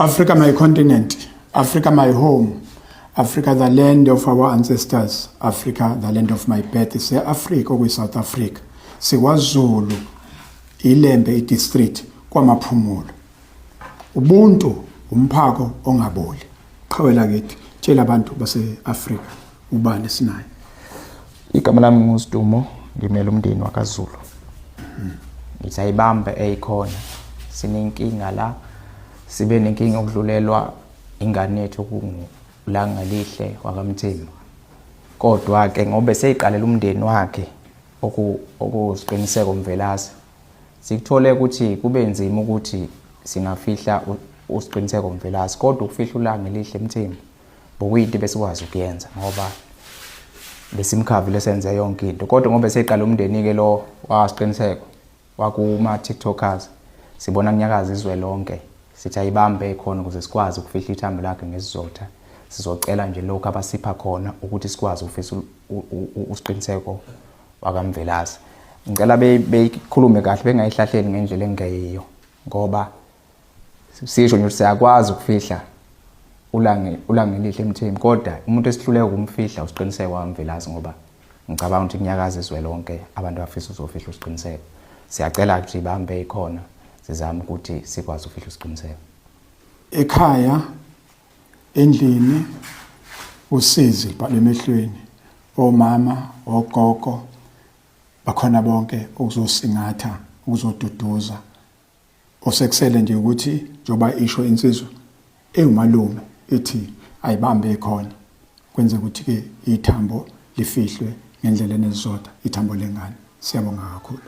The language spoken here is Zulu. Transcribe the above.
Africa my continent, Africa my home, Africa the land of our ancestors, Africa the land of my birth. Se-Africa okuyi-South Africa. SikwaZulu, iLembe i-district kwaMaphumulo. Ubuntu umphako ongaboli. Qhawe lakithi, tshela abantu base-Afrika ubani esinaye. Igama lami nguSidumo, ngimele umndeni wakaZulu. Ngithi ayibambe eyikhona. Sinenkinga la, sibe nenkinga yokudlulelwa ingane yethu okuwuLangalihle wakaMthembu. Kodwa-ke ngoba eseyiqalela umndeni wakhe okuwuSiqiniseko Mvelase, sikuthole ukuthi kube nzima ukuthi singafihla uSiqiniseko Mvelase, kodwa ukufihla uLangelihle Mthembu bokuyinto besikwazi ukuyenza ngoba besimkhavile senze yonke into. Kodwa ngoba eseqala umndeni-ke lo waSiqiniseko wakuma-tiktokers, sibona kunyakaza izwe lonke, sithi ayibambe khona ukuze sikwazi ukufihla ithambo lakhe ngesizotha. Sizocela nje lokhu abasipha khona ukuthi sikwazi ukufihla uSiqiniseko wakaMvelase. Ngicela beyikhulume kahle, bengayihlahleli ngendlela engeyiyo, ngoba sisho nje ukuthi siyakwazi ukufihla uLangelihle Mthembu, kodwa umuntu esihluleka ukumfihla uSiqiniseko wakaMvelase, ngoba ngicabanga ukuthi kunyakaza izwe lonke abantu abafisa uzofihla uSiqiniseko. Siyacela ukuthi ibambe ikhona, sizame ukuthi sikwazi ukufihla uSiqiniseko. Ekhaya, endlini, usizi libhalwe emehlweni, omama, ogogo bakhona bonke ukuzosingatha, ukuzoduduza. Osekusele nje ukuthi njengoba isho insizwa ewumalume ithi ayibambe khona, kwenze ukuthi-ke ithambo lifihlwe ngendlela enezizotha, ithambo lengane. Siyabonga kakhulu.